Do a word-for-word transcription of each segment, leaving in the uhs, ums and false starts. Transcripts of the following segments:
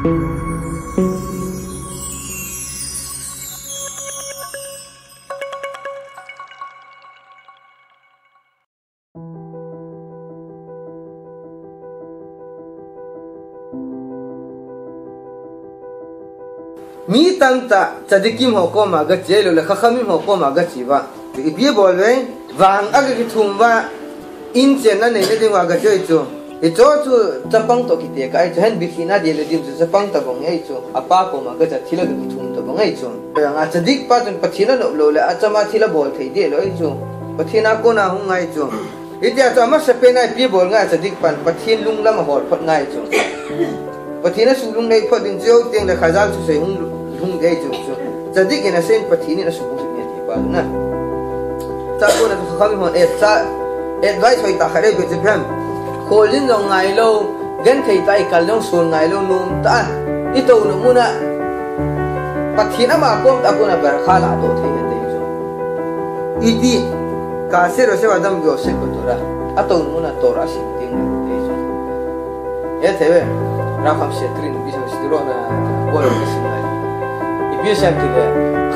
Mi tamtah tzaddikim ho koma gache lou le, chachamim ho koma gache uva, ipi bol uve, vang a gakithum uva, in chenna neina diuva gache chu. Hicho chu chapang toh kite kah ahi chu, hin bikhina ding le ding chu chapang tabang ahi chu. Apa koma gache thil a gakithum tabang ahi chu. Vang a tzaddik pa chun Pathen anop lou le, achama thil abol thei ding lou ahi chu. Pathen a kona hung ngai chu. Hitia chu amasapen a ipi bol ngai tzaddik pan, Pathen lunglam ahol phot ngai chu. Pathen asuh lunglhai phot ding chu teng le khajal chu sei hung, hung dei chu chu. Tzaddik in asei, Pathen in asuh lunglhai ti pa na. Chakona chu kha mi hon et cha, advice hoitah khat eipe chu phem. Kholin jong ngai lou, genthei tah a ikal jong sun ngai lou, nom tah a itou nom muna Pathen ama kom tah a kona barakha ladoh thei ahi ti chu. Iti, kaseh Yosef adam Yosef ko tora. Atou nom muna Torah asim ding ahi ti chu. Hethei uve, Rav Chaim Setrin, Bisam Sitiro na, Paul Bisam na. Ipi asei em tile,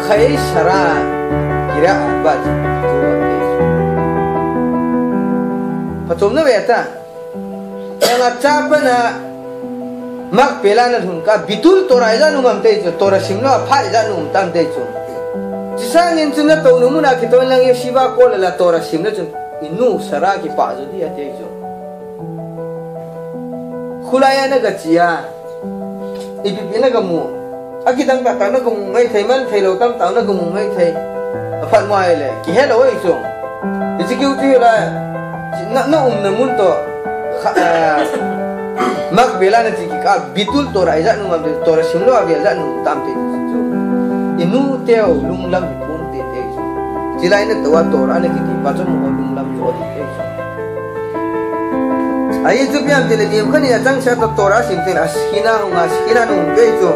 Chayei Sarah, Kiryat Arba, Pathumna uve ta. Enga chapa na, Makpela na lhun kah, Bitul Torah ijat na um am ti chu, Torah sim lou, phat ijat na um tam ti chu. Chusangin chu natou nom muna kitou inlang yeshiva kol a la Torah sim le chun, inu Sarah kipah jo ding ahi ti chu. Kholai a nagache a, ipi ipi nagamu. Akidang tah tah nagamu maithei, man thei lou tamtah nagamu maithei. Aphat mo ahile, kihe lou ahi chu. Hiche kiu chu hila, na, na umna mun toh, kha, ah, Makpela nache kikah, Bitul Torah ijat na um am ti, Torah sim lou avel ijat na um tam ti chu. Inu teu lunglam hi pon ti ti chu. Chulai natou a Torah nakiti pa chu mo lunglam jo ti ti chu. Ahi chu ipi ham tile, niam khat ni a chang sa toh Torah sim teng le, Shechina hung a, Shechina na um ti chu.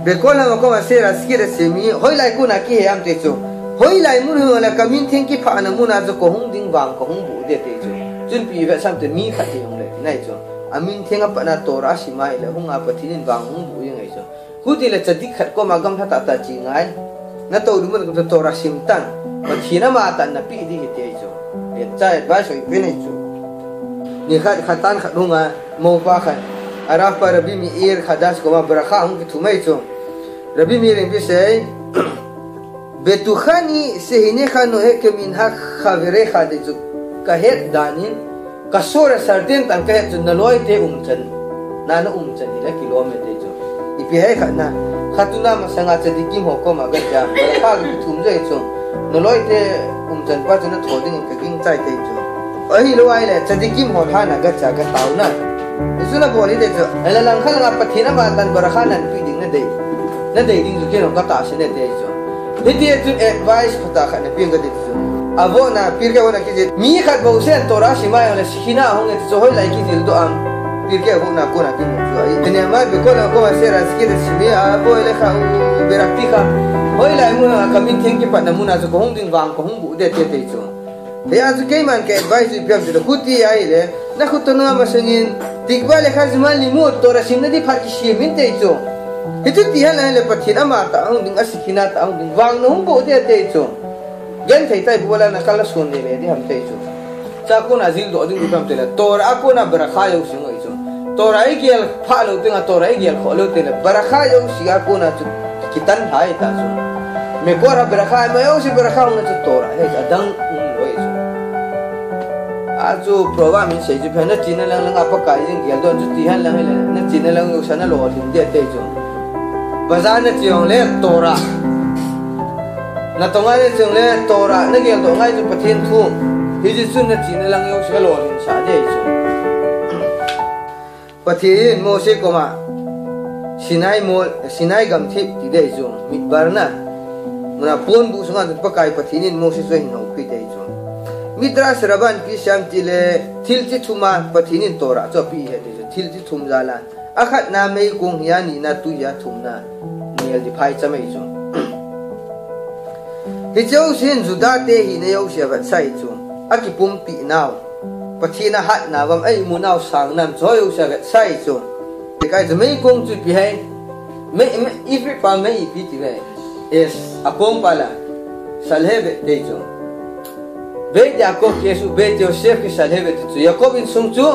Bechol hamakom aser askir asemi, hoilai kona kihe am ti chu. Hoilai mun hung le kamin theng kiphahna muna chu kahung ding vang kahung bu ding ti chu. Chun ipi vetsah em tile mi khat hi hung le ti nai chu. Amin theng a pat na Torah asim ahile hung a Pathen in vang hung bu ding ahi chu. Hiti le tzaddik khat koma gamla tah tah che ngai. Natou nom muna Torah sim tan. Pathen ama tah nape ding ahi ti chu. Hiche advice ho ipi nai chu. Nikhat khatan khat hung a, moupa khat. Arav pa Rabbi Meir Hadash koma barakha hung kithum ahi chu. Rabbi Meir in ipi asei. Betuchani shehineka nohek keminhag chaverecha ti chu. Kahet dan in. Kasor a sarten tan kahet chu naloi te umchan. Na, na umchan hi nakilom e ti chu. Ipi ham khat na. Khatuna masanga tzaddikim ho koma gache a. Barakha kithum jo ahi chu. Naloi te umchan pa chu natho ding in kaging chai ti chu. Ahilou ahile, tzaddikim ho lhan a gache a kataona. Hichu nabol hite chu. Ahile langkhat langa Pathen ama tah in barakha nape ding nadei. Nadei ding chu kei jong katahsan e ti chu. Hiti chun advice phatah khat napeh inge kati chu. Avohna, Pirkei Avot a kijil. Mi khat bou sen Torah sim a ahile Shechina ahung e ti chu hoilai kijil doh am. Pirkei Avot a kona kimu chu ahi. Nehemiah Bechol hamakom aser askir asemi, avo elecha uberakticha. Hoilai muna kamin theng kipatna muna chu kahung ding vang kahung bu ding ti ti chu. Hia chu keiman ka advice chu ipi ham tile, khuti ahile, nakhut toh nunga masangin, tikva le kha zman limud, Torah simna ding phat kisem in ti chu. Hichu ti henlang le Pathen ama tah hung ding, a Shechina tah hung ding, vang nahung bu ding ti chu. Genthei tah a ibola nakal nason le le ding ham ti chu. Chua kona jildoh ding ipi ham tile, Torah a kona barakha jouse ngai chu. Torah igel phah lou tenga, Torah igel khoh lou tengle, barakha jouse a kona chu kitan lhai ta chu. Mekor ha barakha, ma jouse barakha hung chu Torah hi adang umlou chu. Achu proverb in asei chu phen, nachena lang langa Pakai jing geldoh chu ti henlang le, nachena lang jouse a nalolhin ding ti chu. Bazar nache jongle Torah. Natonga nache jongle Torah, nageldoh ngai chu Pathen thu. Hijeh chun nachena lang jouse a lolhinsah ding chu. Pathen in Mose koma Sinai mol, Sinai gamthip ti ding chu, Midbar na. Muna ponbuh sunga chun Pakai Pathen in Mose chu ahin houpi ding chu. Midrash Rabbah in ipi asei em tile, thil chi thum a Pathen in Torah chu apeh ahi ti chu, thil chi thum jal a. Akhatna meikong hi a, anina tui hi a, athumna nel ding phaicham ahi chu. Hiche jousen Juda te hina jouse avetsah ahi chu. Akipumpi nau. Pathen a hatna uvam a imu nau sang nam chu jouse avetsah ahi chu. Kai chu meikong chu ipi ham. Mei, mei, ipi pa mei ipi ti ve. Yes, akong pa la. Salhevet te chu. Beit Yaakov Yeshua, Beit Yosef ki Salhevet ti chu. Yaakov insung chu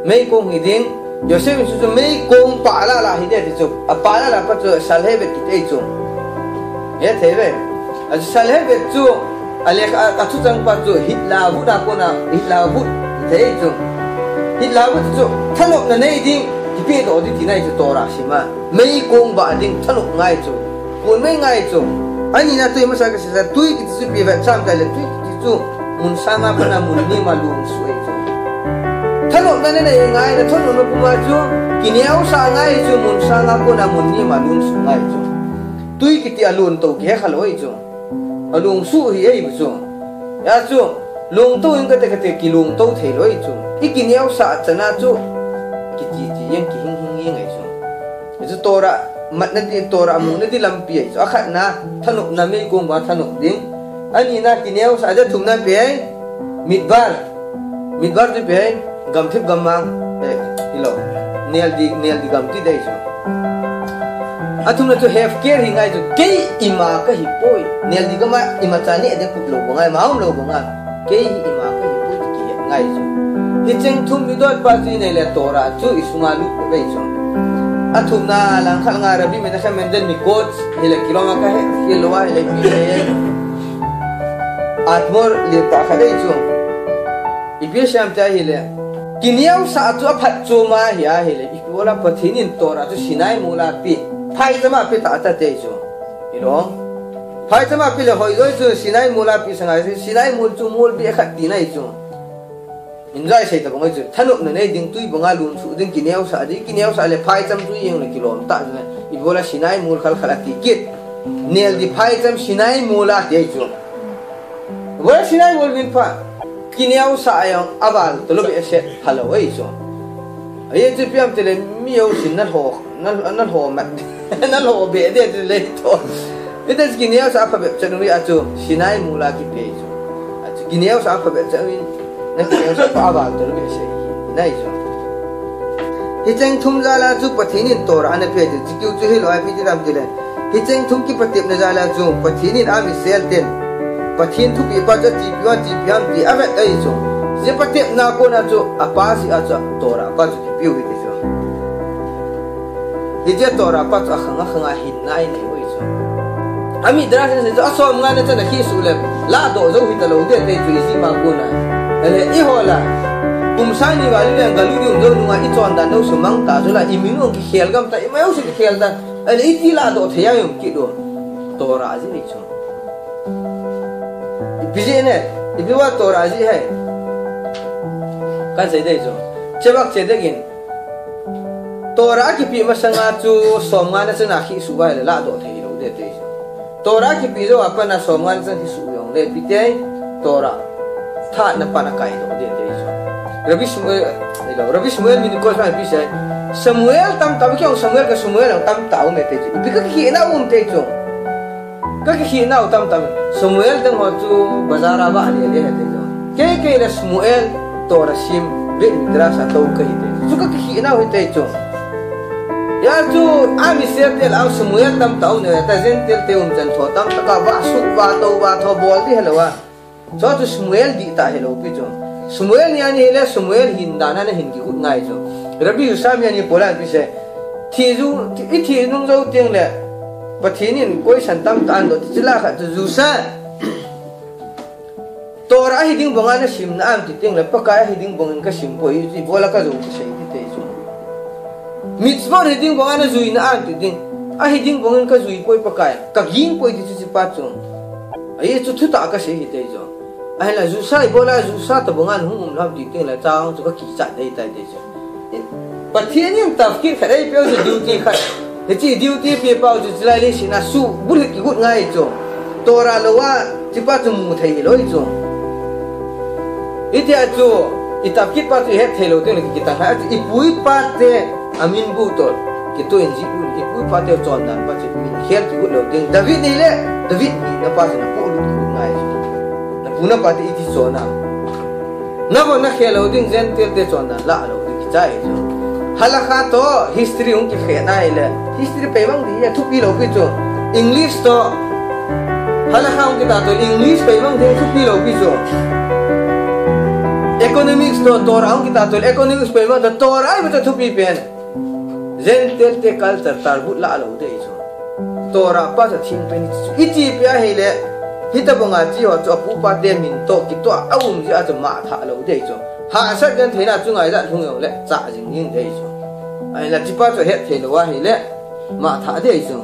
meikong hi ding. Yosef insung chu meikong pa la la hi de ti chu. Apa la la pa chu Salhevet kiti chu. Hethei ve. Achu Salhevet chu, alekha, a, athuchang pa chu, Hitler vut a kona, Hitler vut, hithei chu. Hitler vut chu, thanopna nei ding, kipedoh ding tina ahi chu Torah sima. Meikong bah ding, thanop ngai chu. Pon mei ngai chu. Ani na tui masa kasei sa, tui kiti chu ipi vet ham tile, tui kiti chu, mun sanga pat a mun nima lungsuh ahi chu. Thanopna nei ngai, na thanopna puma chu, kineosah ngai chu, mun sanga kona mun nima lungsuh ngai chu. Tui kiti a lungto kihe khalou ahi chu. Alungsuh hi ahi bu chu. Hia chu, lungto in kate kate kilungto theilou ahi chu. I kineosah chana chu, kiti ti jeng kihing hing jeng ahi chu. Hichu Torah matna di, Torah muna di lampi ahi chu. Akhatna, thanopna meikong bah thanop ding. Anina kineosah, athumna ipi ham. Midbar. Midbar chu ipi ham, gamthip gammang, eh, hilou. Neldi, neldi gam ti dei chu. Athumna chu hefker hi ngai chu, kei ima kahi poi. Neldi gama imacha neh ding put lou banga, ima um lou banga. Kei hi ima kahi poi ti kihet ngai chu. Hicheng thum idot pa chu inei le Torah chu isunga lut peh chu. Athumna langkhat nga Rabbi Menachem Mendel Mikot, hile kilom a kahe, hilou a hile ipi le. Admor le pa kha dei chu. Ipi asei em tia hile. Kineosah chu aphatchom ahi ahile. Ipi bola Pathen in Torah chu Sinai mol a pe. Phaicham a pe tah tah te chu. Hilou. Phaicham a pe le hoijo chu Sinai mol a pe sanga. Sinai mol chu mol beh khat tina ahi chu. Enjoy sei tabang ahi chu. Thanopna nei ding tui banga lungsuh ding kineosah ding. Kineosah le phaicham chu jeng le kilom tah chu. Ipi bola Sinai mol khal khal ati kit. Neldi phaicham Sinai mol a ti ahi chu. Bola Sinai mol min pha. Kineosah a jong aval tolou behseh phalou ahi chu. Ahi chu ipi ham tile mi jousen nalho, nal-, nalho mat. Nalho beh de tile to. Hita chu kineosah aphabep chan u ahi chu Sinai mol a kipe chu. Achu kineosah aphabep chan u ahi. Na kineosah pa aval tolou behseh hi. Nai chu. Hicheng thum jal a chu Pathen in Torah ana pe chu. Chikeu chu hilou a ipi ti ham tile. Hicheng thum kipatepna jal a chu, Pathen in Am Israel ten, Pathen thupeh pa chu atipi u atipi ham ti avet ahi chu. Hiche patepna kona chu, apa jeh a chu, Torah pa chu kipeu hite chu. Hiche Torah pa chu akhang akhang a hinna inei u ahi chu. A Midrash in asei chu, asom nga na chan a khisuh le, lahdoh jou hita lou ding te chu Egypt a kona. Ahile, eiho la, kum sang ni val le galut ding um jou nunga ichondan lou sumang ta chu la, imin u kikhel gam ta, ima jousen kikhel ta. Ahile iti lahdoh thei a um kit u. Torah jeh ahi chu. Ipi jeh ne, ipi bola Torah jeh ham. Kasei dei chu. Chebak che degin. Torah akipeh masanga chu som nga na chan a khisuh uva ahile lahdoh thei lou ding te chu. Torah akipeh jou a pat a som nga na chan khisuh jong le ipi te Torah. Thahatna pa na kaidoh ding te chu. Rabbi Shmuel, eh, lo, Rabbi Shmuel min kol sa ipi sei. Samuel tam tam kei jong Samuel ka Samuel jong tam tam um e te chu. Ipi kakikhehna um te chu. Kakikhehna u tam tam. Samuel dang ho chu bazar a va le le te chu. Kei kei le Samuel Torah sim Beit Midrash a tou kahi te chu. Chu kakikhehna u hi te chu. Hia chu Am Israel te lah a Samuel tam tam um ne ta Gentile te umchan tho tam taka va su va tou va tho bol di helou a. Chu chu Samuel dihtah hilou pi chu. Samuel ni ani hile Samuel hin dan a na hin kigot ngai chu. Rabbi Yusha mi ani polan pi se. Thi ju, thi, ithi nung jou teng le. Pathen in question tamtah ahin doh ti chu la khat chu Yusha. Torah ahi ding banga na sim na am ti teng le Pakai ahi ding bangin ka sim poi ti bola ka jou ti sei ti te chu. Mitzvot hi ding banga na jui na am ti ding. Ahi ding bangin ka jui poi Pakai. Ka ging poi ti chu chi pa chu. Ahi chu thutah ka sei hi te chu. Ahinla Yusha ibola Yusha tabang a hung um lam ti teng le chang chu ka kichat dei tai te chu. Pathen in tafkit khat eipeu chu duty khat. Hiche duty pepau chu chulai leiset a subulhit kigot ngai chu. Torah lou a chi pa chu mu thei hilou chu. Hitia chu i tafkit pa chu i het thei lou teng le ki, kitanghai a chu i pu i pa te a min bu toh. Kitoh in jih u, i pu i pa te chondan pa chu min khel kigot lou ding. David ni le, David ni na pa chu na polut kigot ngai chu. Na pu na pa te iti chon a. Na bon na khel lou ding, Gentile te chondan la lou ding kichai chu. Halakha toh history hung kikhen ahile, history peimang ding hi thupi lou pi chu. English toh halakha hung kita toh English peimang ding thupi lou pi chu. Economics toh Torah hung kita toh economics peimang toh Torah ahi pi chu thupi pen. Gentile te culture tarhut la lou ding chu. Torah pa chu thim pen chu. Iti pi ahile, hitabanga chi ho chu apu pa te min toh kitoh a um jeh a chu matha lou ding chu. Hahsat gentheina chu ngai jat hung jong le cha jing jing ding chu. Ahile chi pa chu het thei lou ahile, matha ding chu.